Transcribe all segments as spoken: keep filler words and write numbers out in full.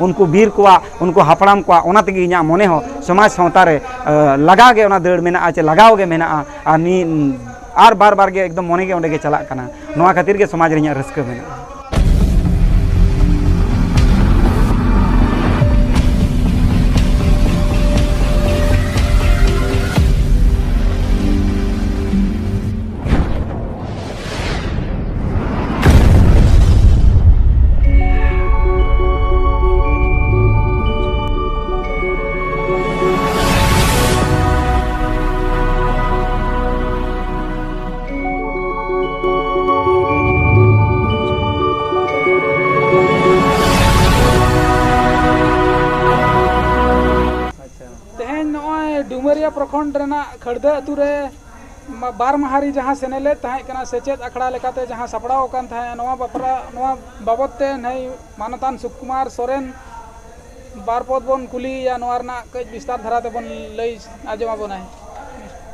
ᱩᱱᱠᱩ ᱵᱤᱨ ᱠᱚᱣᱟᱜ, ᱩᱱᱠᱩ ᱦᱟᱯᱲᱟᱢ ᱠᱚᱣᱟᱜ, ᱚᱱᱟ ᱛᱮᱜᱮ ᱤᱧᱟᱹᱜ ᱢᱚᱱᱮ ᱦᱚᱸ ᱥᱚᱢᱟᱡᱽ ᱥᱟᱶᱛᱟ ᱨᱮ, ᱮ, ᱞᱟᱜᱟᱣ ᱜᱮ ᱚᱱᱟ ᱫᱟᱹᱲ ᱢᱮᱱᱟᱜᱼᱟ, ᱪᱮ ᱞᱟᱜᱟᱣ ᱜᱮ ᱢᱮᱱᱟᱜᱼᱟ᱾ ᱟᱨ ᱱᱤ-, ᱟᱨ ᱵᱟᱨ ᱵᱟᱨ ᱜᱮ ᱮᱠᱫᱚᱢ ᱢᱚᱱᱮ ᱜᱮ ᱚᱸᱰᱮ ᱜᱮ ᱪᱟᱞᱟᱜ ᱠᱟᱱᱟ᱾ ᱱᱚᱣᱟ ᱠᱷᱟᱹᱛᱤᱨ ᱜᱮ ᱥᱚᱢᱟᱡᱽ ᱨᱮ ᱤᱧᱟᱹᱜ ᱨᱟᱹᱥᱠᱟᱹ ᱢᱮᱱᱟᱜᱼᱟ᱾ ᱛᱮᱦᱮᱧ ᱱᱚᱜᱼᱚᱭ ᱰᱩᱢᱟᱹᱨᱤᱭᱟᱹ ᱯᱨᱚᱠᱷᱚᱸᱰ ᱨᱮᱱᱟᱜ ᱠᱷᱟᱹᱲᱫᱟᱹ ᱟᱹᱛᱩ ᱨᱮ ᱢᱟ-, ᱵᱟᱨ ᱢᱟᱦᱟ ᱨᱮ ᱡᱟᱦᱟᱸ ᱥᱮᱱᱮᱞᱮᱫ ᱛᱟᱦᱮᱸ ᱠᱟᱱᱟ, ᱥᱮᱪᱮᱫ ᱟᱠᱷᱲᱟ ᱞᱮᱠᱟᱛᱮ ᱡᱟᱦᱟᱸ ᱥᱟᱯᱲᱟᱣ ᱟᱠᱟᱱ ᱛᱟᱦᱮᱸᱫ, ᱱᱚᱣᱟ ᱵᱟᱯᱨᱟ-, ᱱᱚᱣᱟ ᱵᱟᱵᱚᱛ ᱛᱮ ᱱᱟᱹᱭ ᱢᱟᱱᱚᱛᱟᱱ ᱥᱩᱠᱩᱢᱟᱨ ᱥᱚᱨᱮᱱ ᱵᱟᱨ ᱯᱚᱫ ᱵᱚᱱ ᱠᱩᱞᱤᱭᱮᱭᱟ, ᱱᱚᱣᱟ ᱨᱮᱱᱟᱜ ᱠᱟᱹᱡ ᱵᱤᱥᱛᱟᱨ ᱫᱷᱟᱨᱟ ᱛᱮᱵᱚᱱ ᱞᱟᱹᱭ ᱟᱸᱡᱚᱢ ᱟᱵᱚᱱᱟᱭ᱾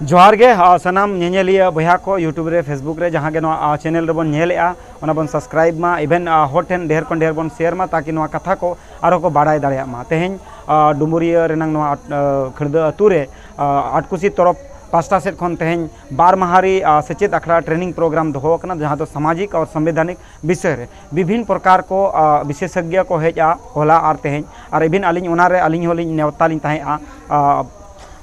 ᱡᱚᱦᱟᱨ ᱜᱮ, ᱟ, ᱥᱟᱱᱟᱢ ᱧᱮᱧᱮᱞᱤᱭᱟᱹ ᱵᱚᱭᱦᱟ ᱠᱚ, YouTube ᱨᱮ, Facebook ᱨᱮ, ᱡᱟᱦᱟᱸ ᱜᱮ ᱱᱚᱣᱟ, ᱟ, ᱪᱮᱱᱮᱞ ᱨᱮᱵᱚᱱ ᱧᱮᱞᱮᱜᱼᱟ, ᱚᱱᱟ ᱵᱚᱱ subscribe ᱢᱟ, even, ᱟ, ᱦᱚᱲ ᱴᱷᱮᱱ ᱰᱷᱮᱨ ᱠᱷᱚᱱ ᱰᱷᱮᱨ ᱵᱚᱱ share ᱢᱟ, ᱛᱟᱠᱤ ᱱᱚᱣᱟ ᱠᱟᱛᱷᱟ ᱠᱚ ᱟᱨᱦᱚᱸ ᱠᱚ ᱵᱟᱲᱟᱭ ᱫᱟᱲᱮᱭᱟᱜ ᱢᱟ᱾ ᱛᱮᱦᱮᱧ, ᱟ, ᱰᱩᱢᱩᱨᱤᱭᱟᱹ ᱨᱮᱱᱟᱝ ᱱᱚᱣᱟ, ᱟ, ᱠᱷᱟᱹᱲᱫᱟᱹ ᱟᱹᱛᱩ ᱨᱮ, ᱟ, ᱟᱴᱠᱩᱥᱤ ᱛᱚᱨᱚᱯ ᱯᱟᱥᱴᱟ ᱥᱮᱫ ᱠᱷᱚᱱ ᱛᱮᱦᱮᱧ ᱵᱟᱨ ᱢᱟᱦᱟ ᱨᱮ, ᱟ, ᱥᱮᱪᱮᱫ ᱟᱠᱷᱲᱟ training program ᱫᱚᱦᱚ ᱟᱠᱟᱱᱟ, ᱡᱟᱦᱟᱸ ᱫᱚ ᱥᱟᱢᱟᱡᱤᱠ ᱟᱨ ᱥᱚᱝᱵᱤᱫᱷᱟᱱᱤᱠ ᱵᱤᱥᱚᱭ ᱨᱮ ᱵᱤᱵᱷᱤᱱ ᱯᱨᱚᱠᱟᱨ ᱠᱚ, ᱟ, ᱵᱤᱥᱮᱥᱚᱡᱽᱧᱚ ᱠᱚ ᱦᱮᱡᱼᱟ, ᱦᱚᱞᱟ ᱟᱨ ᱛᱮᱦᱮᱧ, ᱟᱨ even ᱟᱹᱞᱤᱧ ᱚᱱᱟ ᱨᱮ ᱟᱹᱞᱤᱧ ᱦᱚᱸᱞᱤᱧ ᱱᱮᱣᱛᱟ ᱞᱤᱧ ᱛᱟᱦᱮᱸᱜᱼᱟ᱾ ᱟ,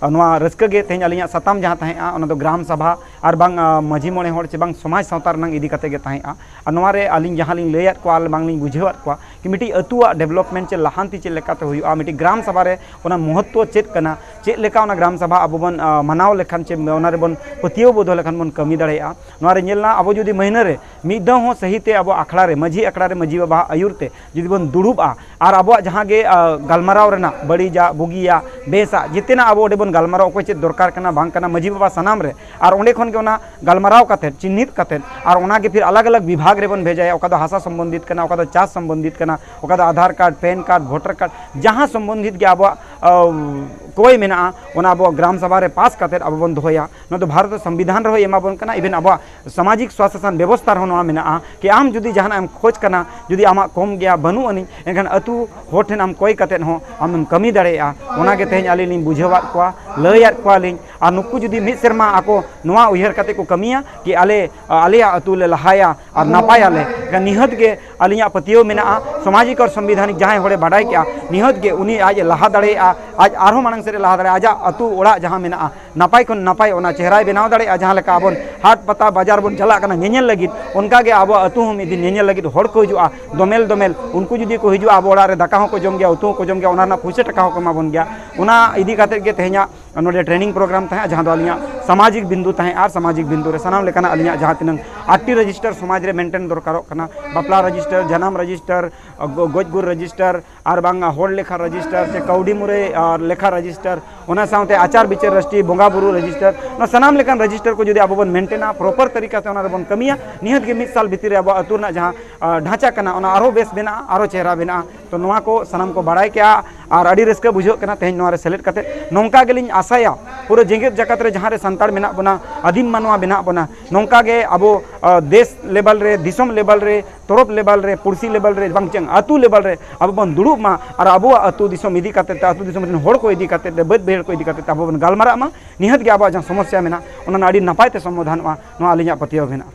ᱱᱚᱣᱟ ᱨᱟᱹᱥᱠᱟᱹ ᱜᱮ ᱛᱮᱦᱮᱧ ᱟᱹᱞᱤᱧᱟᱜ ᱥᱟᱛᱟᱢ ᱡᱟᱦᱟᱸ ᱛᱟᱦᱮᱸᱜᱼᱟ, ᱚᱱᱟ ᱫᱚ ᱜᱨᱟᱢ ᱥᱟᱵᱷᱟ ᱟᱨ ᱵᱟᱝ, ᱟ, ᱢᱟᱹᱡᱷᱤ ᱢᱚᱬᱮ ᱦᱚᱲ ᱪᱮ ᱵᱟᱝ ᱥᱚᱢᱟᱡᱽ ᱥᱟᱶᱛᱟ ᱨᱮᱱᱟᱝ ᱤᱫᱤ ᱠᱟᱛᱮ ᱜᱮ ᱛᱟᱦᱮᱸᱜᱼᱟ᱾ ᱟᱨ ᱱᱚᱣᱟ ᱨᱮ ᱟᱹᱞᱤᱧ ᱡᱟᱦᱟᱸ ᱞᱤᱧ ᱞᱟᱹᱭᱟᱫ ᱠᱚᱣᱟ ᱟᱨ ᱵᱟᱝ ᱞᱤᱧ ᱵᱩᱡᱷᱟᱹᱣᱟᱫ ᱠᱚᱣᱟ ᱠᱤ ᱢᱤᱫᱴᱤᱡ ᱟᱹᱛᱩᱣᱟᱜ development ᱪᱮ ᱞᱟᱦᱟᱱᱛᱤ ᱪᱮᱫ ᱞᱮᱠᱟᱛᱮ ᱦᱩᱭᱩᱜᱼᱟ, ᱢᱤᱫᱴᱤᱡ ᱜᱨᱟᱢ ᱥᱟᱵᱷᱟ ᱨᱮ ᱚᱱᱟ ᱢᱚᱦᱚᱛᱛᱚ ᱪᱮᱫ ᱠᱟᱱᱟ, ᱪᱮᱫ ᱞᱮᱠᱟ ᱚᱱᱟ ᱜᱨᱟᱢ ᱥᱟᱵᱷᱟ ᱟᱵᱚ ᱵᱚᱱ, ᱟ, ᱢᱟᱱᱟᱣ ᱞᱮᱠᱷᱟᱱ ᱪᱮ ᱚᱱᱟ ᱨᱮᱵᱚᱱ ᱯᱟᱹᱛᱭᱟᱹᱣ ᱵᱚ ᱫᱚᱦᱚ ᱞᱮᱠᱷᱟᱱ ᱵᱚᱱ ᱠᱟᱹᱢᱤ ᱫᱟᱲᱮᱭᱟᱜᱼᱟ᱾ ᱱᱚᱣᱟ ᱨᱮ ᱧᱮᱞ ᱮᱱᱟ, ᱟᱵᱚ ᱡᱩᱫᱤ ᱢᱟᱹᱦᱱᱟᱹ ᱨᱮ ᱢᱤᱫ ᱫᱷᱟᱣ ᱦᱚᱸ ᱥᱟᱹᱦᱤ ᱛᱮ ᱟᱵᱚ ᱟᱠᱷᱲᱟ ᱨᱮ, ᱢᱟᱹᱡᱷᱤ ᱟᱠᱷᱲᱟ ᱨᱮ ᱢᱟᱹᱡᱷᱤ ᱵᱟᱵᱟᱣᱟᱜ ᱟᱹᱭᱩᱨ ᱛᱮ ᱡᱩᱫᱤ ᱵᱚᱱ ᱫᱩᱲᱩᱵᱼᱟ ᱟᱨ ᱟᱵᱚᱣᱟᱜ ᱡᱟᱦᱟᱸ ᱜᱮ, ᱟ, ᱜᱟᱞᱢᱟᱨᱟᱣ ᱨᱮᱱᱟᱜ ᱵᱟᱹᱲᱤᱡᱟᱜ, ᱵᱩᱜᱤᱭᱟᱜ, ᱵᱮᱥᱟᱜ, ᱡᱮᱛᱮᱱᱟᱜ ᱟᱵᱚ ᱚᱸᱰᱮ ᱵᱚᱱ ᱜᱟᱞᱢᱟᱨᱟᱣ, ᱚᱠᱚᱭ ᱪᱮᱫ ᱫᱚᱨᱠᱟᱨ ᱠᱟᱱᱟ ᱵᱟᱝ ᱠᱟᱱᱟ, ᱢᱟᱹᱡᱷᱤ ᱵᱟᱵᱟ ᱥᱟᱱᱟᱢ ᱨᱮ, ᱟᱨ ᱚᱸᱰᱮ ᱠᱷᱚᱱ ᱚᱱᱟ ᱜᱟᱞᱢᱟᱨᱟᱣ ᱠᱟᱛᱮᱫ, ᱪᱤᱱᱦᱤᱛ ᱠᱟᱛᱮᱫ, ᱟᱨ ᱚᱱᱟᱜᱮ ᱯᱷᱤᱨ ᱟᱞᱟᱜᱽ ᱟᱞᱟᱜᱽ ᱵᱤᱵᱷᱟᱜᱽ ᱨᱮᱵᱚᱱ ᱵᱷᱮᱡᱟᱭᱟ᱾ ᱚᱠᱟ ᱫᱚ ᱦᱟᱥᱟ ᱥᱚᱢᱵᱚᱱᱫᱷᱤᱛ ᱠᱟᱱᱟ, ᱚᱠᱟ ᱫᱚ ᱪᱟᱥ ᱥᱚᱢᱵᱚᱱᱫᱷᱤᱛ ᱠᱟᱱᱟ, ᱚᱠᱟ ᱫᱚ Aadhaar card, PAN card, voter card, ᱡᱟᱦᱟᱸ ᱥᱚᱢᱵᱚᱱᱫᱷᱤᱛ ᱜᱮ ᱟᱵᱚᱣᱟᱜ ᱟᱹ, ᱠᱚᱭ ᱢᱮᱱᱟᱜᱼᱟ, ᱚᱱᱟ ᱟᱵᱚ ᱜᱨᱟᱢ ᱥᱟᱵᱷᱟ ᱨᱮ ᱯᱟᱥ ᱠᱟᱛᱮᱫ ᱟᱵᱚ ᱵᱚᱱ ᱫᱚᱦᱚᱭᱟ᱾ ᱱᱚᱣᱟ ᱫᱚ ᱵᱷᱟᱨᱚᱛ ᱥᱚᱝᱵᱤᱫᱷᱟᱱ ᱨᱮᱦᱚᱸᱭ ᱮᱢᱟ ᱵᱚᱱ ᱠᱟᱱᱟ, even ᱟᱵᱚᱣᱟᱜ ᱥᱟᱢᱟᱡᱤᱠ ᱥᱟᱥᱚᱱ ᱵᱮᱵᱚᱥᱛᱷᱟ ᱨᱮᱦᱚᱸ ᱱᱚᱣᱟ ᱢᱮᱱᱟᱜᱼᱟ ᱠᱤ ᱟᱢ ᱡᱩᱫᱤ ᱡᱟᱦᱟᱱᱟᱜ ᱮᱢ ᱠᱷᱚᱡᱽ ᱠᱟᱱᱟ, ᱡᱩᱫᱤ ᱟᱢᱟᱜ ᱠᱚᱢ ᱜᱮᱭᱟ, ᱵᱟᱹᱱᱩᱜ ᱟᱹᱱᱤᱡ, ᱮᱱᱠᱷᱟᱱ ᱟᱹᱛᱩ ᱦᱚᱲ ᱴᱷᱮᱱ ᱟᱢ ᱠᱚᱭ ᱠᱟᱛᱮᱫ ᱦᱚᱸ ᱟᱢᱮᱢ ᱠᱟᱹᱢᱤ ᱫᱟᱲᱮᱭᱟᱜᱼᱟ᱾ ᱚᱱᱟᱜᱮ ᱛᱮᱦᱮᱧ ᱟᱹᱞᱤᱧ ᱞᱤᱧ ᱵᱩᱡᱷᱟᱹᱣᱟᱫ ᱠᱚᱣᱟ, ᱞᱟᱹᱭᱟᱫ ᱠᱚᱣᱟᱞᱤᱧ᱾ ᱟᱨ ᱱᱩᱠᱩ ᱡᱩᱫᱤ ᱢᱤᱫ ᱥᱮᱨᱢᱟ ᱟᱠᱚ ᱱᱚᱣᱟ ᱩᱭᱦᱟᱹᱨ ᱠᱟᱛᱮ ᱠᱚ ᱠᱟᱹᱢᱤᱭᱟ ᱠᱤ ᱟᱞᱮ, ᱟᱞᱮᱭᱟᱜ ᱟᱹᱛᱩ ᱞᱮ ᱞᱟᱦᱟᱭᱟ ᱟᱨ ᱱᱟᱯᱟᱭᱟᱞᱮ, ᱮᱱᱠᱷᱟᱱ ᱱᱤᱦᱟᱹᱛ ᱜᱮ ᱟᱹᱞᱤᱧᱟᱜ ᱯᱟᱹᱛᱭᱟᱹᱣ ᱢᱮᱱᱟᱜᱼᱟ, ᱥᱟᱢᱟᱡᱤᱠ ᱟᱨ ᱥᱚᱝᱵᱤᱫᱷᱟᱱᱤᱠ ᱡᱟᱦᱟᱸᱭ ᱦᱚᱲᱮ ᱵᱟᱰᱟᱭ ᱠᱮᱜᱼᱟ, ᱱᱤᱦᱟᱹᱛ ᱜᱮ ᱩᱱᱤ ᱟᱡ ᱮ ᱞᱟᱦᱟ ᱫᱟᱲᱮᱭᱟᱜᱼᱟ, ᱟᱡ ᱟᱨᱦᱚᱸ ᱢᱟᱲᱟᱝ ᱥᱮᱫ ᱮ ᱞᱟᱦᱟ ᱫᱟᱲᱮᱭᱟᱜᱼᱟ, ᱟᱡᱟᱜ ᱟᱹᱛᱩ ᱚᱲᱟᱜ ᱡᱟᱦᱟᱸ ᱢᱮᱱᱟᱜᱼᱟ, ᱱᱟᱯᱟᱭ ᱠᱷᱚᱱ ᱱᱟᱯᱟᱭ ᱚᱱᱟ ᱪᱮᱦᱨᱟᱭ ᱵᱮᱱᱟᱣ ᱫᱟᱲᱮᱭᱟᱜᱼᱟ᱾ ᱡᱟᱦᱟᱸ ᱞᱮᱠᱟ ᱟᱵᱚᱱ ᱦᱟᱴ ᱯᱟᱛᱟ ᱵᱟᱡᱟᱨ ᱵᱚᱱ ᱪᱟᱞᱟᱜ ᱠᱟᱱᱟ ᱧᱮᱧᱮᱞ ᱞᱟᱹᱜᱤᱫ, ᱚᱱᱠᱟ ᱜᱮ ᱟᱵᱚᱣᱟᱜ ᱟᱹᱛᱩ ᱦᱚᱸ ᱢᱤᱫ ᱫᱤᱱ ᱧᱮᱧᱮᱞ ᱞᱟᱹᱜᱤᱫ ᱦᱚᱲ ᱠᱚ ᱦᱤᱡᱩᱜᱼᱟ, ᱫᱚᱢᱮᱞ ᱫᱚᱢᱮᱞ᱾ ᱩᱱᱠᱩ ᱡᱩᱫᱤ ᱠᱚ ᱦᱤᱡᱩᱜᱼᱟ, ᱟᱵᱚ ᱚᱲᱟᱜ ᱨᱮ ᱫᱟᱠᱟ ᱦᱚᱸᱠᱚ ᱡᱚᱢ ᱜᱮᱭᱟ, ᱩᱛᱩ ᱦᱚᱸᱠᱚ ᱡᱚᱢ ᱜᱮᱭᱟ, ᱚᱱᱟ ᱨᱮᱱᱟᱜ ᱯᱩᱭᱥᱟᱹ ᱴᱟᱠᱟ ᱦᱚᱸᱠᱚ ᱮᱢᱟ ᱵᱚᱱ ᱜᱮᱭᱟ᱾ ᱚᱱᱟ ᱤᱫᱤ ᱠᱟᱛᱮᱫ ᱜᱮ ᱛᱮᱦᱮᱧᱟᱜ ᱱᱚᱰᱮ training program ᱛᱟᱦᱮᱸᱫ, ᱡᱟᱦᱟᱸ ᱫᱚ ᱟᱹᱞᱤᱧᱟᱜ ᱥᱟᱢᱟᱡᱤᱠ ᱵᱤᱱᱫᱩ ᱛᱟᱦᱮᱸᱫ᱾ ᱟᱨ ᱥᱟᱢᱟᱡᱤᱠ ᱵᱤᱱᱫᱩ ᱨᱮ ᱥᱟᱱᱟᱢ ᱞᱮᱠᱟᱱᱟᱜ ᱟᱹᱞᱤᱧᱟᱜ ᱡᱟᱦᱟᱸ ᱛᱤᱱᱟᱹᱝ ᱟᱴ ᱴᱤ register ᱥᱚᱢᱟᱡᱽ ᱨᱮ maintain ᱫᱚᱨᱠᱟᱨᱚᱜ ᱠᱟᱱᱟ, ᱵᱟᱯᱞᱟ register, ᱡᱟᱱᱟᱢ register, ᱜᱚ-, ᱜᱚᱡ ᱜᱩᱨ register, ᱟᱨ ᱵᱟᱝ ᱦᱚᱲ ᱞᱮᱠᱷᱟ register ᱥᱮ ᱠᱟᱹᱣᱰᱤ ᱢᱩᱨᱟᱹᱭ, ᱟᱨ ᱞᱮᱠᱷᱟ register, ᱚᱱᱟ ᱥᱟᱶᱛᱮ ᱟᱪᱟᱨ ᱵᱤᱪᱟᱹᱨ ᱨᱟᱥᱴᱨᱤ ᱵᱚᱸᱜᱟ ᱵᱩᱨᱩ register, ᱱᱚᱣᱟ ᱥᱟᱱᱟᱢ ᱞᱮᱠᱟᱱ register ᱠᱚ ᱡᱩᱫᱤ ᱟᱵᱚ ᱵᱚᱱ maintainᱟ, proper ᱛᱟᱹᱨᱤᱠᱟ ᱛᱮ ᱚᱱᱟ ᱨᱮᱵᱚᱱ ᱠᱟᱹᱢᱤᱭᱟ, ᱱᱤᱦᱟᱹᱛ ᱜᱮ ᱢᱤᱫ ᱥᱟᱞ ᱵᱷᱤᱛᱤᱨ ᱨᱮ ᱟᱵᱚᱣᱟᱜ ᱟᱹᱛᱩ ᱨᱮᱱᱟᱜ ᱡᱟᱦᱟᱸ, ᱟᱨ, ᱰᱷᱟᱸᱪᱟ ᱠᱟᱱᱟ, ᱚᱱᱟ ᱟᱨᱦᱚᱸ ᱵᱮᱥ ᱵᱮᱱᱟᱜᱼᱟ, ᱟᱨᱦᱚᱸ ᱪᱮᱦᱨᱟ ᱵᱮᱱᱟᱜᱼᱟ᱾ ᱛᱚ, ᱱᱚᱣᱟ ᱠᱚ ᱥᱟᱱᱟᱢ ᱠᱚ ᱵᱟᱲᱟᱭ ᱠᱮᱜᱼᱟ ᱟᱨ ᱟᱹᱰᱤ ᱨᱟᱹᱥᱠᱟᱹ ᱵᱩᱡᱷᱟᱹᱜ ᱠᱟᱱᱟ ᱛᱮᱦᱮᱧ ᱱᱚᱣᱟ ᱨᱮ ᱥᱮᱞᱮᱫ ᱠᱟᱛᱮ᱾ ᱱᱚᱝᱠᱟ ᱜᱮᱞᱤᱧ ᱟᱥᱟᱭᱟ ᱯᱩᱨᱟᱹ ᱡᱮᱜᱮᱛ ᱡᱟᱠᱟᱛ ᱨᱮ ᱡᱟᱦᱟᱸ ᱨᱮ ᱥᱟᱱᱛᱟᱲ ᱢᱮᱱᱟᱜ ᱵᱚᱱᱟ, ᱟᱹᱫᱤᱢ ᱢᱟᱱᱣᱟ ᱢᱮᱱᱟᱜ ᱵᱚᱱᱟ, ᱱᱚᱝᱠᱟ ᱜᱮ ᱟᱵᱚ, ᱟᱨ, ᱫᱮᱥ level ᱨᱮ, ᱫᱤᱥᱚᱢ level ᱨᱮ, ᱛᱚᱨᱚᱯ level ᱨᱮ, ᱯᱩᱲᱥᱤ level ᱨᱮ, ᱵᱟᱝ ᱪᱮᱫ ᱟᱹᱛᱩ level ᱨᱮ ᱟᱵᱚ ᱵᱚᱱ ᱫᱩᱲᱩᱵ ᱢᱟ ᱟᱨ ᱟᱵᱚᱣᱟᱜ ᱟᱹᱛᱩ ᱫᱤᱥᱚᱢ ᱤᱫᱤ ᱠᱟᱛᱮ ᱛᱮ, ᱟᱹᱛᱩ ᱫᱤᱥᱚᱢ ᱨᱮᱱ ᱦᱚᱲ ᱠᱚ ᱤᱫᱤ ᱠᱟᱛᱮ ᱛᱮ, ᱵᱟᱹᱫᱽ ᱵᱟᱹᱭᱦᱟᱹᱲ ᱠᱚ ᱤᱫᱤ ᱠᱟᱛᱮ ᱛᱮ ᱟᱵᱚ ᱵᱚᱱ ᱜᱟᱞᱢᱟᱨᱟᱜ ᱢᱟ᱾ ᱱᱤᱦᱟᱹᱛ ᱜᱮ ᱟᱵᱚᱣᱟᱜ ᱡᱟᱦᱟᱸ ᱥᱚᱢᱚᱥᱥᱟ ᱢᱮᱱᱟᱜᱼᱟ, ᱚᱱᱟ ᱟᱹᱰᱤ ᱱᱟᱯᱟᱭ ᱛᱮ ᱥᱚᱢᱟᱫᱷᱟᱱᱚᱜᱼᱟ, ᱱᱚᱣᱟ ᱟᱹᱞᱤᱧᱟᱜ ᱯᱟᱹᱛᱭᱟᱹᱣ ᱢᱮᱱᱟᱜᱼᱟ᱾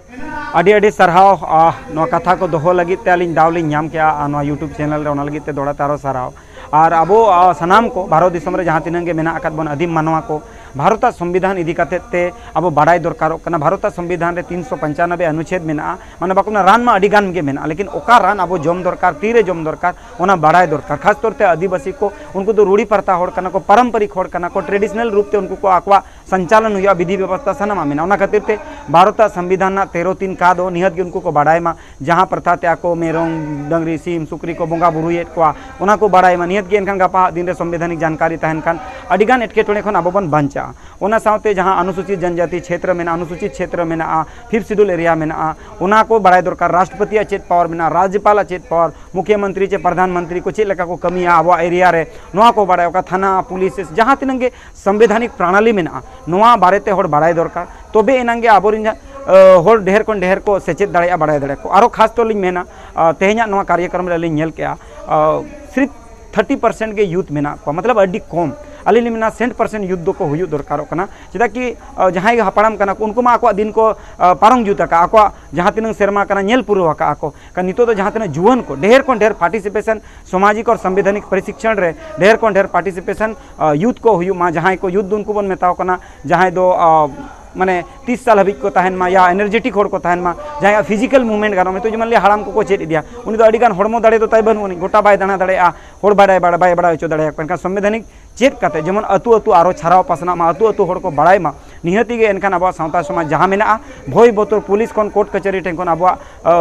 ᱟᱹᱰᱤ ᱟᱹᱰᱤ ᱥᱟᱨᱦᱟᱣ, ᱟᱦ, ᱱᱚᱣᱟ ᱠᱟᱛᱷᱟ ᱠᱚ ᱫᱚᱦᱚ ᱞᱟᱹᱜᱤᱫ ᱛᱮ ᱟᱹᱞᱤᱧ ᱫᱟᱣ ᱞᱤᱧ ᱧᱟᱢ ᱠᱮᱜᱼᱟ, ᱟᱨ ᱱᱚᱣᱟ YouTube channel ᱨᱮ ᱚᱱᱟ ᱞᱟᱹᱜᱤᱫ ᱛᱮ ᱫᱚᱦᱲᱟ ᱛᱮ ᱟᱨᱚ ᱥᱟᱨᱦᱟᱣ᱾ ᱟᱨ ᱟᱵᱚ, ᱟᱦ, ᱥᱟᱱᱟᱢ ᱠᱚ ᱵᱷᱟᱨᱚᱛ ᱫᱤᱥᱚᱢ ᱨᱮ ᱡᱟᱦᱟᱸ ᱛᱤᱱᱟᱹᱜ ᱜᱮ ᱢᱮᱱᱟᱜ ᱟᱠᱟᱫ ᱵᱚᱱ ᱟᱹᱫᱤᱢ ᱢᱟᱱᱣᱟ ᱠᱚ, ᱵᱷᱟᱨᱚᱛᱟᱜ ᱥᱚᱝᱵᱤᱫᱷᱟᱱ ᱤᱫᱤ ᱠᱟᱛᱮᱫ ᱛᱮ ᱟᱵᱚ ᱵᱟᱲᱟᱭ ᱫᱚᱨᱠᱟᱨᱚᱜ ᱠᱟᱱᱟ᱾ ᱵᱷᱟᱨᱚᱛᱟᱜ ᱥᱚᱝᱵᱤᱫᱷᱟᱱ ᱨᱮ ᱛᱤᱱᱥᱚ ᱯᱚᱧᱪᱟᱱᱚᱵᱵᱳᱭ ᱚᱱᱩᱪᱷᱮᱫ ᱢᱮᱱᱟᱜᱼᱟ, ᱢᱟᱱᱮ ᱵᱟᱠᱚ ᱢᱮᱱᱟ ᱨᱟᱱ ᱢᱟ ᱟᱹᱰᱤ ᱜᱟᱱ ᱜᱮ ᱢᱮᱱᱟᱜᱼᱟ, ᱞᱮᱠᱤᱱ ᱚᱠᱟ ᱨᱟᱱ ᱟᱵᱚ ᱡᱚᱢ ᱫᱚᱨᱠᱟᱨ, ᱛᱤᱨᱮ ᱡᱚᱢ ᱫᱚᱨᱠᱟᱨ, ᱚᱱᱟ ᱵᱟᱲᱟᱭ ᱫᱚᱨᱠᱟᱨ᱾ ᱠᱷᱟᱥ ᱛᱚᱨ ᱛᱮ ᱟᱹᱫᱤᱵᱟᱹᱥᱤ ᱠᱚ, ᱩᱱᱠᱩ ᱫᱚ ᱨᱩᱲᱤ ᱯᱟᱨᱛᱟ ᱦᱚᱲ ᱠᱟᱱᱟ ᱠᱚ, ᱯᱟᱨᱚᱢᱯᱚᱨᱤᱠ ᱦᱚᱲ ᱠᱟᱱᱟ ᱠᱚ, traditional ᱨᱩᱯ ᱛᱮ ᱩᱱᱠᱩ ᱠᱚ ᱟᱠᱚᱣᱟᱜ ᱥᱚᱧᱪᱟᱞᱚᱱ ᱦᱩᱭᱩᱜᱼᱟ, ᱵᱤᱫᱷᱤ ᱵᱮᱵᱚᱥᱛᱷᱟ ᱥᱟᱱᱟᱢᱟᱜ ᱢᱮᱱᱟᱜᱼᱟ᱾ ᱚᱱᱟ ᱠᱷᱟᱹᱛᱤᱨ ᱛᱮ ᱵᱷᱟᱨᱚᱛᱟᱜ ᱥᱚᱝᱵᱤᱫᱷᱟᱱ ᱨᱮᱱᱟᱜ ᱛᱮᱨᱚ ᱛᱤᱱ ᱠᱟ ᱫᱚ ᱱᱤᱦᱟᱹᱛ ᱜᱮ ᱩᱱᱠᱩ ᱠᱚ ᱵᱟᱰᱟᱭ ᱢᱟ, ᱡᱟᱦᱟᱸ ᱯᱨᱚᱛᱷᱟ ᱛᱮ ᱟᱠᱚ ᱢᱮᱨᱚᱢ, ᱰᱟᱹᱝᱨᱤ, ᱥᱤᱢ, ᱥᱩᱠᱨᱤ ᱠᱚ ᱵᱚᱸᱜᱟ ᱵᱩᱨᱩᱭᱮᱫ ᱠᱚᱣᱟ, ᱚᱱᱟ ᱠᱚ ᱵᱟᱰᱟᱭ ᱢᱟ᱾ ᱱᱤᱦᱟᱹᱛ ᱜᱮ ᱮᱱᱠᱷᱟᱱ ᱜᱟᱯᱟ ᱫᱤᱱ ᱨᱮ ᱥᱚᱝᱵᱤᱫᱷᱟᱱᱤᱠ ᱡᱟᱱᱠᱟᱨᱤ ᱛᱟᱦᱮᱱ ᱠᱷᱟᱱ ᱟᱹᱰᱤᱜᱟᱱ ᱮᱴᱠᱮᱴᱚᱬᱮ ᱠᱷᱚᱱ ᱟᱵᱚ ᱵᱚᱱ ᱵᱟᱧᱪᱟᱜᱼᱟ᱾ ᱚᱱᱟ ᱥᱟᱶᱛᱮ ᱡᱟᱦᱟᱸ ᱚᱱᱩᱥᱩᱪᱤᱛ ᱡᱟᱱᱡᱟᱛᱤ ᱪᱷᱮᱛᱨᱚ ᱢᱮᱱᱟᱜᱼᱟ, ᱚᱱᱩᱥᱩᱪᱤᱛ ᱪᱷᱮᱛᱨᱚ ᱢᱮᱱᱟᱜᱼᱟ, ᱯᱷᱤᱯᱛᱷ ᱥᱤᱰᱩᱞ ᱮᱨᱤᱭᱟ ᱢᱮᱱᱟᱜᱼᱟ, ᱚᱱᱟ ᱠᱚ ᱵᱟᱲᱟᱭ ᱫᱚᱨᱠᱟᱨ᱾ ᱨᱟᱥᱴᱨᱚᱯᱚᱛᱤᱭᱟᱜ ᱪᱮᱫ ᱯᱟᱣᱟᱨ ᱢᱮᱱᱟᱜᱼᱟ, ᱨᱟᱡᱽᱡᱚᱯᱟᱞᱟᱜ ᱪᱮᱫ ᱯᱟᱣᱟᱨ, ᱢᱩᱠᱷᱭᱚᱢᱚᱱᱛᱨᱤ ᱪᱮ ᱯᱨᱚᱫᱷᱟᱱ ᱢᱚᱱᱛᱨᱤ ᱠᱚ ᱪᱮᱫ ᱞᱮᱠᱟ ᱠᱚ ᱠᱟᱹᱢᱤᱭᱟ ᱟᱵᱚᱣᱟᱜ ᱮᱨᱤᱭᱟ ᱨᱮ, ᱱᱚᱣᱟ ᱠᱚ ᱵᱟᱲᱟᱭ᱾ ᱚᱠᱟ ᱛᱷᱟᱱᱟ, ᱯᱩᱞᱤᱥ, ᱡᱟᱦᱟᱸ ᱛᱤᱱᱟᱹᱜ ᱜᱮ ᱥᱚᱝᱵᱤᱫᱷᱟᱱᱤᱠ ᱯᱨᱚᱬᱟᱞᱤ ᱢᱮᱱᱟᱜᱼᱟ, ᱱᱚᱣᱟ ᱵᱟᱨᱮᱛᱮ ᱦᱚᱲ ᱵᱟᱲᱟᱭ ᱫᱚᱨᱠᱟᱨ᱾ ᱛᱚᱵᱮ ᱮᱱᱟᱝ ᱜᱮ ᱟᱵᱚᱨᱮᱱ ᱡᱟ-, ᱟᱹ, ᱦᱚᱲ ᱰᱷᱮᱨ ᱠᱷᱚᱱ ᱰᱷᱮᱨ ᱠᱚ ᱥᱮᱪᱮᱫ ᱫᱟᱲᱮᱭᱟᱜᱼᱟ, ᱵᱟᱲᱟᱭ ᱫᱟᱲᱮᱭᱟᱜᱼᱟ ᱠᱚ᱾ ᱟᱨᱚ ᱠᱷᱟᱥ ᱛᱚᱨ ᱞᱤᱧ ᱢᱮᱱᱟ, ᱟᱹ, ᱛᱮᱦᱮᱧᱟᱜ ᱱᱚᱣᱟ ᱠᱟᱨᱭᱚᱠᱨᱚᱢ ᱨᱮ ᱟᱹᱞᱤᱧ ᱧᱮᱞ ᱠᱮᱜᱼᱟ, ᱟᱹ, ᱥᱤᱨᱯ ᱛᱷᱟᱨᱴᱤ ᱯᱟᱨᱥᱮᱱᱴ ᱜᱮ ᱭᱩᱛᱷ ᱢᱮᱱᱟᱜ ᱠᱚᱣᱟ, ᱢᱚᱛᱞᱚᱵ ᱟᱹᱰᱤ ᱠᱚᱢ᱾ ᱟᱹᱞᱤᱧ ᱞᱤᱧ ᱢᱮᱱᱟ ᱥᱮᱱᱴ ᱯᱟᱨᱥᱮᱱᱴ ᱭᱩᱛᱷ ᱫᱚᱠᱚ ᱦᱩᱭᱩᱜ ᱫᱚᱨᱠᱟᱨᱚᱜ ᱠᱟᱱᱟ᱾ ᱪᱮᱫᱟᱜ ᱠᱤ, ᱟᱹ, ᱡᱟᱦᱟᱸᱭ ᱜᱮ ᱦᱟᱯᱲᱟᱢ ᱠᱟᱱᱟ ᱠᱚ, ᱩᱱᱠᱩ ᱢᱟ ᱟᱠᱚᱣᱟᱜ ᱫᱤᱱ ᱠᱚ, ᱟᱹ, ᱯᱟᱨᱚᱢ ᱡᱩᱛ ᱟᱠᱟᱫᱼᱟ, ᱟᱠᱚᱣᱟᱜ ᱡᱟᱦᱟᱸ ᱛᱤᱱᱟᱹᱝ ᱥᱮᱨᱢᱟ ᱠᱟᱱᱟ ᱧᱮᱞ ᱯᱩᱨᱟᱹᱣ ᱟᱠᱟᱫᱼᱟ ᱠᱚ᱾ ᱠᱷᱟᱱ ᱱᱤᱛᱚᱜ ᱫᱚ ᱡᱟᱦᱟᱸ ᱛᱤᱱᱟᱹᱜ ᱡᱩᱣᱟᱹᱱ ᱠᱚ ᱰᱷᱮᱨ ᱠᱷᱚᱱ ᱰᱷᱮᱨ ᱯᱟᱨᱴᱤᱥᱤᱯᱮᱥᱚᱱ, ᱥᱟᱢᱟᱡᱤᱠ ᱟᱨ ᱥᱟᱢᱵᱤᱫᱷᱟᱱᱤᱠ ᱯᱨᱚᱥᱤᱠᱥᱚᱱ ᱨᱮ ᱰᱷᱮᱨ ᱠᱷᱚᱱ ᱰᱷᱮᱨ ᱯᱟᱨᱴᱤᱥᱤᱯᱮᱥᱚᱱ, ᱟᱹ, ᱭᱩᱛᱷ ᱠᱚ ᱦᱩᱭᱩᱜ ᱢᱟ, ᱡᱟᱦᱟᱸᱭ ᱠᱚ ᱭᱩᱛᱷ ᱫᱚ ᱩᱱᱠᱩ ᱵᱚᱱ ᱢᱮᱛᱟᱣ ᱠᱟᱱᱟ, ᱡᱟᱦᱟᱸᱭ ᱫᱚ, ᱟᱹ, ᱢᱟᱱᱮ ᱛᱤᱥ ᱥᱟᱞ ᱦᱟᱹᱵᱤᱡ ᱠᱚ ᱛᱟᱦᱮᱱ ᱢᱟ, ᱭᱟ ᱮᱱᱟᱨᱡᱮᱴᱤᱠ ᱦᱚᱲ ᱠᱚ ᱛᱟᱦᱮᱱ ᱢᱟ, ᱡᱟᱦᱟᱸᱭᱟᱜ ᱯᱷᱤᱡᱤᱠᱟᱞ ᱢᱩᱵᱷᱢᱮᱱᱴ ᱜᱟᱱᱚᱜ᱾ ᱱᱤᱛᱚᱜ ᱡᱮᱢᱚᱱ ᱞᱟᱹᱭᱟ ᱦᱟᱲᱟᱢ ᱠᱚᱠᱚ ᱪᱮᱫ ᱤᱫᱤᱭᱟ, ᱩᱱᱤ ᱫᱚ ᱟᱹᱰᱤ ᱜᱟᱱ ᱦᱚᱲᱢᱚ ᱫᱟᱲᱮ ᱫᱚ ᱛᱟᱭ ᱵᱟᱹᱱᱩᱜ ᱟᱹᱱᱤᱡ, ᱜᱚᱴᱟ ᱵᱟᱭ ᱫᱟᱬᱟ ᱫᱟᱲᱮᱭᱟᱜᱼᱟ, ᱦᱚᱲ ᱵᱟᱰᱟᱭ, ᱵᱟᱭ ᱵᱟᱲᱟᱭ ᱦᱚᱪᱚ ᱫᱟᱲᱮᱭᱟᱠᱚ᱾ ᱮᱱᱠᱷᱟᱱ ᱥᱚᱝᱵᱤᱫᱷᱟᱱᱤᱠ ᱪᱮᱫ ᱠᱟᱛᱮ ᱡᱮᱢᱚᱱ ᱟᱹᱛᱩ ᱟᱹᱛᱩ ᱟᱨᱚ ᱪᱷᱟᱨᱟᱣ ᱯᱟᱥᱱᱟᱜ ᱢᱟ, ᱟᱹᱛᱩ ᱟᱹᱛᱩ ᱦᱚᱲ ᱠᱚ ᱵᱟᱲᱟᱭ ᱢᱟ, ᱱᱤᱦᱟᱹᱛᱤ ᱜᱮ ᱮᱱᱠᱷᱟᱱ ᱟᱵᱚᱣᱟᱜ ᱥᱟᱶᱛᱟ ᱥᱚᱢᱟᱡᱽ ᱡᱟᱦᱟᱸ ᱢᱮᱱᱟᱜᱼᱟ, ᱵᱷᱚᱭ ᱵᱚᱛᱚᱨ ᱯᱩᱞᱤᱥ ᱠᱷᱚᱱ ᱠᱳᱨᱴ ᱠᱟᱪᱷᱟᱹᱨᱤ ᱴᱷᱮᱱ ᱠᱷᱚᱱ ᱟᱵᱚᱣᱟᱜ, ᱟᱹ,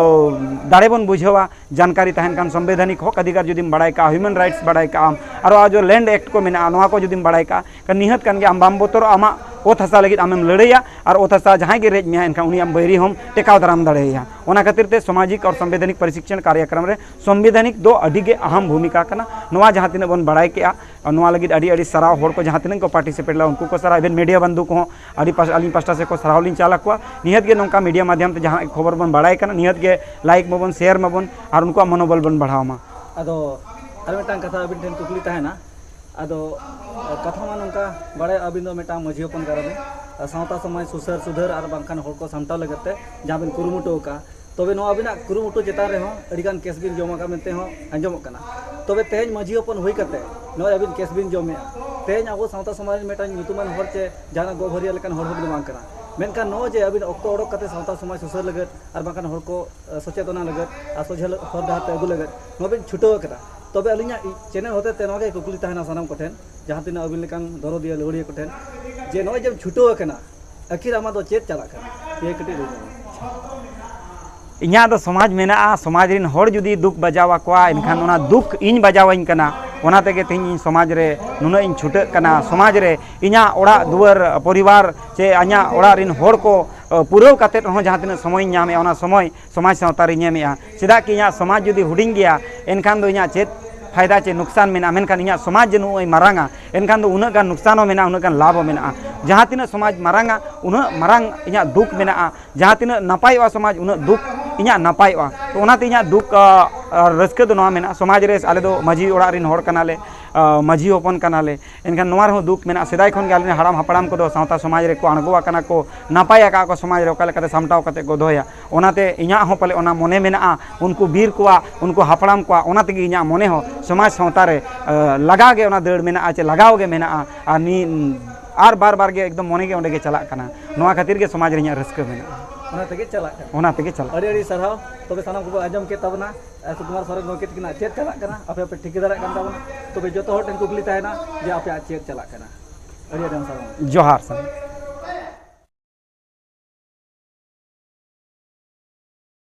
ᱫᱟᱲᱮ ᱵᱚᱱ ᱵᱩᱡᱷᱟᱹᱣᱟ᱾ ᱡᱟᱱᱠᱟᱨᱤ ᱛᱟᱦᱮᱱ ᱠᱷᱟᱱ, ᱥᱚᱝᱵᱤᱫᱷᱟᱱᱤᱠ ᱦᱚᱠ ᱚᱫᱷᱤᱠᱟᱨ ᱡᱩᱫᱤᱢ ᱵᱟᱲᱟᱭ ᱠᱟᱜᱼᱟ, ᱦᱤᱭᱩᱢᱮᱱ ᱨᱟᱭᱤᱴᱥ ᱵᱟᱲᱟᱭ ᱠᱟᱜᱼᱟᱢ, ᱟᱨᱚ ᱟᱡᱚ ᱞᱮᱱᱰ ᱮᱠᱴ ᱠᱚ ᱢᱮᱱᱟᱜᱼᱟ, ᱱᱚᱣᱟ ᱠᱚ ᱡᱩᱫᱤᱢ ᱵᱟᱲᱟᱭ ᱠᱟᱜᱼᱟ, ᱠᱷᱟᱱ ᱱᱤᱦᱟᱹᱛ ᱠᱟᱱ ᱜᱮ ᱟᱢ ᱵᱟᱢ ᱵᱚᱛᱚᱨᱚᱜᱼᱟ, ᱟᱢᱟᱜ ᱚᱛ ᱦᱟᱥᱟ ᱞᱟᱹᱜᱤᱫ ᱟᱢᱮᱢ ᱞᱟᱹᱲᱦᱟᱹᱭᱟ, ᱟᱨ ᱚᱛ ᱦᱟᱥᱟ ᱡᱟᱦᱟᱸᱭ ᱜᱮ ᱨᱮᱡ ᱢᱮᱭᱟ, ᱮᱱᱠᱷᱟᱱ ᱩᱱᱤ ᱟᱢ ᱵᱟᱹᱭᱨᱤ ᱦᱚᱸᱢ ᱴᱮᱠᱟᱣ ᱫᱟᱨᱟᱢ ᱫᱟᱲᱮᱭᱟᱭᱟ᱾ ᱚᱱᱟ ᱠᱷᱟᱹᱛᱤᱨ ᱛᱮ ᱥᱟᱢᱟᱡᱤᱠ ᱟᱨ ᱥᱚᱝᱵᱤᱫᱷᱟᱱᱤᱠ ᱯᱨᱚᱥᱤᱠᱥᱚᱱ ᱠᱟᱨᱭᱚᱠᱨᱚᱢ ᱨᱮ ᱥᱚᱝᱵᱤᱫᱷᱟᱱᱤᱠ ᱫᱚ ᱟᱹᱰᱤ ᱜᱮ ᱟᱦᱟᱢ ᱵᱷᱩᱢᱤᱠᱟ ᱠᱟᱱᱟ᱾ ᱱᱚᱣᱟ ᱡᱟᱦᱟᱸ ᱛᱤᱱᱟᱹᱜ ᱵᱚᱱ ᱵᱟᱲᱟᱭ ᱠᱮᱜᱼᱟ, ᱱᱚᱣᱟ ᱞᱟᱹᱜᱤᱫ ᱟᱹᱰᱤ ᱟᱹᱰᱤ ᱥᱟᱨᱦᱟᱣ, ᱦᱚᱲ ᱠᱚ ᱡᱟᱦᱟᱸ ᱛᱤᱱᱟᱹᱜ ᱠᱚ ᱯᱟᱨᱴᱤᱥᱤᱯᱮᱴ ᱞᱮᱫᱟ ᱩᱱᱠᱩ ᱠᱚ ᱥᱟᱨᱦᱟᱣ, ᱤᱵᱷᱮᱱ ᱢᱤᱰᱤᱭᱟ ᱵᱚᱱᱫᱷᱩ ᱠᱚᱦᱚᱸ ᱟᱹᱰᱤ ᱯᱟᱥ-, ᱟᱹᱞᱤᱧ ᱯᱟᱥᱴᱟ ᱥᱮᱫ ᱠᱷᱚᱱ ᱥᱟᱨᱦᱟᱣ ᱞᱤᱧ ᱪᱟᱞ ᱟᱠᱚᱣᱟ᱾ ᱱᱤᱦᱟᱹᱛ ᱜᱮ ᱱᱚᱝᱠᱟ ᱢᱤᱰᱤᱭᱟ ᱢᱟᱫᱽᱫᱷᱚᱢ ᱛᱮ ᱡᱟᱦᱟᱱᱟᱜ ᱜᱮ ᱠᱷᱚᱵᱚᱨ ᱵᱚᱱ ᱵᱟᱲᱟᱭ ᱠᱟᱱᱟ, ᱱᱤᱦᱟᱹᱛ ᱜᱮ ᱞᱟᱭᱤᱠ ᱢᱟᱵᱚᱱ, ᱥᱮᱭᱟᱨ ᱢᱟᱵᱚᱱ ᱟᱨ ᱩᱱᱠᱩᱣᱟᱜ ᱢᱚᱱᱳᱵᱚᱞ ᱵᱚᱱ ᱵᱟᱲᱦᱟᱣ ᱢᱟ᱾ ᱟᱫᱚ ᱟᱨ ᱢᱤᱫᱴᱟᱝ ᱠᱟᱛᱷᱟ ᱟᱹᱵᱤᱱ ᱴᱷᱮᱱ ᱠᱩᱠᱞᱤ ᱛᱟᱦᱮᱱᱟ᱾ ᱟᱫᱚ ᱠᱟᱛᱷᱟ ᱢᱟ ᱱᱚᱝᱠᱟ, ᱵᱟᱲᱟᱭ ᱟᱹᱵᱤᱱ ᱫᱚ ᱢᱤᱫᱴᱟᱝ ᱢᱟᱹᱡᱷᱤ ᱦᱚᱯᱚᱱ ᱠᱟᱱᱟ ᱵᱤᱱ, ᱟᱨ ᱥᱟᱶᱛᱟ ᱥᱚᱢᱟᱡᱽ ᱥᱩᱥᱟᱹᱨ ᱥᱩᱫᱷᱟᱹᱨ ᱟᱨ ᱵᱟᱝᱠᱷᱟᱱ ᱦᱚᱲ ᱠᱚ ᱥᱟᱢᱴᱟᱣ ᱞᱟᱹᱜᱤᱫ ᱛᱮ ᱡᱟᱦᱟᱸ ᱵᱤᱱ ᱠᱩᱨᱩᱢᱩᱴᱩ ᱟᱠᱟᱫᱼᱟ, ᱛᱚᱵᱮ ᱱᱚᱣᱟ ᱟᱹᱵᱤᱱᱟᱜ ᱠᱩᱨᱩᱢᱩᱴᱩ ᱪᱮᱛᱟᱱ ᱨᱮᱦᱚᱸ ᱟᱹᱰᱤᱜᱟᱱ ᱠᱮᱥ ᱵᱤᱱ ᱡᱚᱢ ᱟᱠᱟᱫ ᱢᱮᱱᱛᱮ ᱦᱚᱸ ᱟᱸᱡᱚᱢᱚᱜ ᱠᱟᱱᱟ᱾ ᱛᱚᱵᱮ ᱛᱮᱦᱮᱧ ᱢᱟᱹᱡᱷᱤ ᱦᱚᱯᱚᱱ ᱦᱩᱭ ᱠᱟᱛᱮ ᱱᱚᱜᱼᱚᱭ ᱟᱹᱵᱤᱱ ᱠᱮᱥ ᱵᱤᱱ ᱡᱚᱢᱮᱜᱼᱟ᱾ ᱛᱮᱦᱮᱧ ᱟᱵᱚ ᱥᱟᱶᱛᱟ ᱥᱚᱢᱟᱡᱽ ᱨᱮᱱ ᱢᱤᱫᱴᱟᱝ ᱧᱩᱛᱩᱢᱟᱱ ᱦᱚᱲ ᱪᱮ ᱡᱟᱦᱟᱱᱟᱜ ᱜᱚ ᱵᱷᱟᱹᱨᱭᱟᱹ ᱞᱮᱠᱟᱱ ᱦᱚᱲ ᱦᱚᱸ ᱵᱤᱱ ᱵᱟᱝ ᱠᱟᱱᱟ, ᱢᱮᱱᱠᱷᱟᱱ ᱱᱚᱜᱼᱚᱭ ᱡᱮ ᱟᱹᱵᱤᱱ ᱚᱠᱛᱚ ᱚᱰᱚᱠ ᱠᱟᱛᱮ ᱥᱟᱶᱛᱟ ᱥᱚᱢᱟᱡᱽ ᱥᱩᱥᱟᱹᱨ ᱞᱟᱹᱜᱤᱫ ᱟᱨ ᱵᱟᱝᱠᱷᱟᱱ ᱦᱚᱲ ᱠᱚ, ᱮ, ᱥᱚᱪᱮᱛᱚᱱᱟ ᱞᱟᱹᱜᱤᱫ ᱟᱨ ᱥᱚᱡᱷᱮ ᱦᱚᱨ ᱰᱟᱦᱟᱨ ᱛᱮ ᱟᱹᱜᱩ ᱞᱟᱹᱜᱤᱫ ᱱᱚᱣᱟ ᱵᱤᱱ ᱪᱷᱩᱴᱟᱹᱣ ᱟᱠᱟᱱᱟ, ᱛᱚᱵᱮ ᱟᱹᱞᱤᱧᱟᱜ ᱪᱮᱱᱮᱞ ᱦᱚᱛᱮ ᱛᱮ ᱱᱚᱣᱟ ᱜᱮ ᱠᱩᱠᱞᱤ ᱛᱟᱦᱮᱱᱟ ᱥᱟᱱᱟᱢ ᱠᱚᱴᱷᱮᱱ, ᱡᱟᱦᱟᱸ ᱛᱤᱱᱟᱹᱜ ᱟᱹᱵᱤᱱ ᱞᱮᱠᱟᱱ ᱫᱚᱨᱚᱫᱤᱭᱟᱹ ᱞᱟᱹᱣᱲᱤᱭᱟᱹ ᱠᱚᱴᱷᱮᱱ, ᱡᱮ ᱱᱚᱜᱼᱚᱭ ᱡᱮᱢ ᱪᱷᱩᱴᱟᱹᱣ ᱟᱠᱟᱱᱟ, ᱟᱹᱠᱷᱤᱨ ᱟᱢᱟᱜ ᱫᱚ ᱪᱮᱫ ᱪᱟᱞᱟᱜ ᱠᱟᱱᱟ? ᱱᱤᱭᱟᱹ ᱠᱟᱹᱴᱤᱡ ᱞᱟᱹᱭ ᱧᱚᱜ ᱢᱮ᱾ ᱤᱧᱟᱹᱜ ᱫᱚ ᱥᱚᱢᱟᱡᱽ ᱢᱮᱱᱟᱜᱼᱟ᱾ ᱥᱚᱢᱟᱡᱽ ᱨᱮᱱ ᱦᱚᱲ ᱡᱩᱫᱤ ᱫᱩᱠ ᱵᱟᱡᱟᱣ ᱟᱠᱚᱣᱟ, ᱮᱱᱠᱷᱟᱱ ᱚᱱᱟ ᱫᱩᱠ ᱤᱧ ᱵᱟᱡᱟᱣᱟᱹᱧ ᱠᱟᱱᱟ᱾ ᱚᱱᱟ ᱛᱮᱜᱮ ᱛᱮᱦᱮᱧ ᱤᱧ ᱥᱚᱢᱟᱡᱽ ᱨᱮ ᱱᱩᱱᱟᱹᱜ ᱤᱧ ᱪᱷᱩᱴᱟᱹᱜ ᱠᱟᱱᱟ᱾ ᱥᱚᱢᱟᱡᱽ ᱨᱮ ᱤᱧᱟᱹᱜ ᱚᱲᱟᱜ ᱫᱩᱣᱟᱹᱨ, ᱯᱚᱨᱤᱵᱟᱨ ᱪᱮ ᱤᱧᱟᱹᱜ ᱚᱲᱟᱜ ᱨᱮᱱ ᱦᱚᱲ ᱠᱚ, ᱟᱹ, ᱯᱩᱨᱟᱹᱣ ᱠᱟᱛᱮᱫ ᱦᱚᱸ ᱡᱟᱦᱟᱸ ᱛᱤᱱᱟᱹᱜ ᱥᱚᱢᱚᱭᱤᱧ ᱧᱟᱢᱮᱫᱼᱟ, ᱚᱱᱟ ᱥᱚᱢᱚᱭ ᱥᱚᱢᱟᱡᱽ ᱥᱟᱶᱛᱟ ᱨᱮᱧ ᱮᱢᱮᱫᱼᱟ᱾ ᱪᱮᱫᱟᱜ ᱠᱤ ᱤᱧᱟᱹᱜ ᱥᱚᱢᱟᱡᱽ ᱡᱩᱫᱤ ᱦᱩᱰᱤᱧ ᱜᱮᱭᱟ, ᱮᱱᱠᱷᱟᱱ ᱫᱚ ᱤᱧᱟᱹᱜ ᱪᱮᱫ ᱯᱷᱟᱭᱫᱟ ᱪᱮ ᱱᱩᱠᱥᱟᱱ ᱢᱮᱱᱟᱜᱼᱟ? ᱢᱮᱱᱠᱷᱟᱱ ᱤᱧᱟᱹᱜ ᱥᱚᱢᱟᱡᱽ ᱡᱮ ᱱᱩᱱᱟᱹᱜ ᱢᱟᱨᱟᱝᱟ, ᱮᱱᱠᱷᱟᱱ ᱫᱚ ᱩᱱᱟᱹᱜ ᱜᱟᱱ ᱱᱩᱠᱥᱟᱱ ᱦᱚᱸ ᱢᱮᱱᱟᱜᱼᱟ, ᱩᱱᱟᱹᱜ ᱜᱟᱱ ᱞᱟᱵᱷ ᱦᱚᱸ ᱢᱮᱱᱟᱜᱼᱟ᱾ ᱡᱟᱦᱟᱸ ᱛᱤᱱᱟᱹᱜ ᱥᱚᱢᱟᱡᱽ ᱢᱟᱨᱟᱝᱟ, ᱩᱱᱟᱹᱜ ᱢᱟᱨᱟᱝ ᱤᱧᱟᱹᱜ ᱫᱩᱠ ᱢᱮᱱᱟᱜᱼᱟ᱾ ᱡᱟᱦᱟᱸ ᱛᱤᱱᱟᱹᱜ ᱱᱟᱯᱟᱭᱚᱜᱼᱟ ᱥᱚᱢᱟᱡᱽ, ᱩᱱᱟᱹᱜ ᱫᱩᱠ ᱤᱧᱟᱹᱜ ᱱᱟᱯᱟᱭᱚᱜᱼᱟ᱾ ᱛᱚ, ᱚᱱᱟᱛᱮ ᱤᱧᱟᱹᱜ ᱫᱩᱠ, ᱟ, ᱟ, ᱨᱟᱹᱥᱠᱟᱹ ᱫᱚ ᱱᱚᱣᱟ ᱢᱮᱱᱟᱜᱼᱟ, ᱥᱚᱢᱟᱡᱽ ᱨᱮ ᱟᱞᱮ ᱫᱚ ᱢᱟᱹᱡᱷᱤ ᱚᱲᱟᱜ ᱨᱮᱱ ᱦᱚᱲ ᱠᱟᱱᱟᱞᱮ, ᱟ, ᱢᱟᱹᱡᱷᱤ ᱦᱚᱯᱚᱱ ᱠᱟᱱᱟᱞᱮ᱾ ᱮᱱᱠᱷᱟᱱ ᱱᱚᱣᱟ ᱨᱮᱦᱚᱸ ᱫᱩᱠ ᱢᱮᱱᱟᱜᱼᱟ᱾ ᱥᱮᱫᱟᱭ ᱠᱷᱚᱱ ᱜᱮ ᱟᱞᱮ ᱨᱮᱱ ᱦᱟᱲᱟᱢ ᱦᱟᱯᱲᱟᱢ ᱠᱚᱫᱚ ᱥᱟᱶᱛᱟ ᱥᱚᱢᱟᱡᱽ ᱨᱮᱠᱚ ᱟᱬᱜᱚ ᱟᱠᱟᱱᱟ ᱠᱚ, ᱱᱟᱯᱟᱭ ᱟᱠᱟᱫ ᱠᱚ, ᱥᱚᱢᱟᱡᱽ ᱨᱮ ᱚᱠᱟ ᱞᱮᱠᱟᱛᱮ ᱥᱟᱢᱴᱟᱣ ᱠᱟᱛᱮ ᱠᱚ ᱫᱚᱦᱚᱭᱟ᱾ ᱚᱱᱟᱛᱮ ᱤᱧᱟᱹᱜ ᱦᱚᱸ ᱯᱟᱞᱮ ᱚᱱᱟ ᱢᱚᱱᱮ ᱢᱮᱱᱟᱜᱼᱟ, ᱩᱱᱠᱩ ᱵᱤᱨ ᱠᱚᱣᱟᱜ, ᱩᱱᱠᱩ ᱦᱟᱯᱲᱟᱢ ᱠᱚᱣᱟᱜ, ᱚᱱᱟ ᱛᱮᱜᱮ ᱤᱧᱟᱹᱜ ᱢᱚᱱᱮ ᱦᱚᱸ ᱥᱚᱢᱟᱡᱽ ᱥᱟᱶᱛᱟ ᱨᱮ, ᱟ, ᱞᱟᱜᱟᱣ ᱜᱮ ᱚᱱᱟ ᱫᱟᱹᱲ ᱢᱮᱱᱟᱜᱼᱟ, ᱪᱮ ᱞᱟᱜᱟᱣ ᱜᱮ ᱢᱮᱱᱟᱜᱼᱟ᱾ ᱟᱨ ᱱᱤ-, ᱟᱨ ᱵᱟᱨ ᱵᱟᱨ ᱜᱮ ᱮᱠᱫᱚᱢ ᱢᱚᱱᱮ ᱜᱮ ᱚᱸᱰᱮ ᱜᱮ ᱪᱟᱞᱟᱜ ᱠᱟᱱᱟ᱾ ᱱᱚᱣᱟ ᱠᱷᱟᱹᱛᱤᱨ ᱜᱮ ᱥᱚᱢᱟᱡᱽ ᱨᱮ ᱤᱧᱟᱹᱜ ᱨᱟᱹᱥᱠᱟᱹ ᱢᱮᱱᱟᱜᱼᱟ᱾ ᱚᱱᱟ ᱛᱮᱜᱮ ᱪᱟᱞᱟᱜ ᱠᱟᱱᱟ᱾ ᱚᱱᱟ ᱛᱮᱜᱮ ᱪᱟᱞᱟᱜ ᱟᱹᱰᱤ ᱟᱹᱰᱤ ᱥᱟᱨᱦᱟᱣ᱾ ᱛᱚᱵᱮ ᱥᱟᱱᱟᱢ ᱠᱚᱵᱚ ᱟᱸᱡᱚᱢ ᱠᱮᱫ ᱛᱟᱵᱚᱱᱟ, ᱥᱩᱠᱩᱢᱟᱨ ᱥᱚᱨᱮᱱ ᱜᱚᱢᱠᱮ ᱛᱟᱹᱠᱤᱱᱟᱜ ᱪᱮᱫ ᱪᱟᱞᱟᱜ ᱠᱟᱱᱟ, ᱟᱯᱮ ᱯᱮ ᱴᱷᱤᱠᱟᱹ ᱫᱟᱲᱮᱭᱟᱜ ᱠᱟᱱ ᱛᱟᱵᱚᱱᱟ᱾ ᱛᱚᱵᱮ ᱡᱚᱛᱚ ᱦᱚᱲ ᱴᱷᱮᱱ ᱠᱩᱠᱞᱤ ᱛᱟᱦᱮᱱᱟ ᱡᱮ ᱟᱯᱮᱭᱟᱜ ᱪᱮᱫ ᱪᱟᱞᱟᱜ ᱠᱟᱱᱟ? ᱟᱹᱰᱤ ᱟᱹᱰᱤ ᱥᱟᱨᱦᱟᱣ᱾ ᱡᱚᱦᱟᱨ ᱥᱟᱨ᱾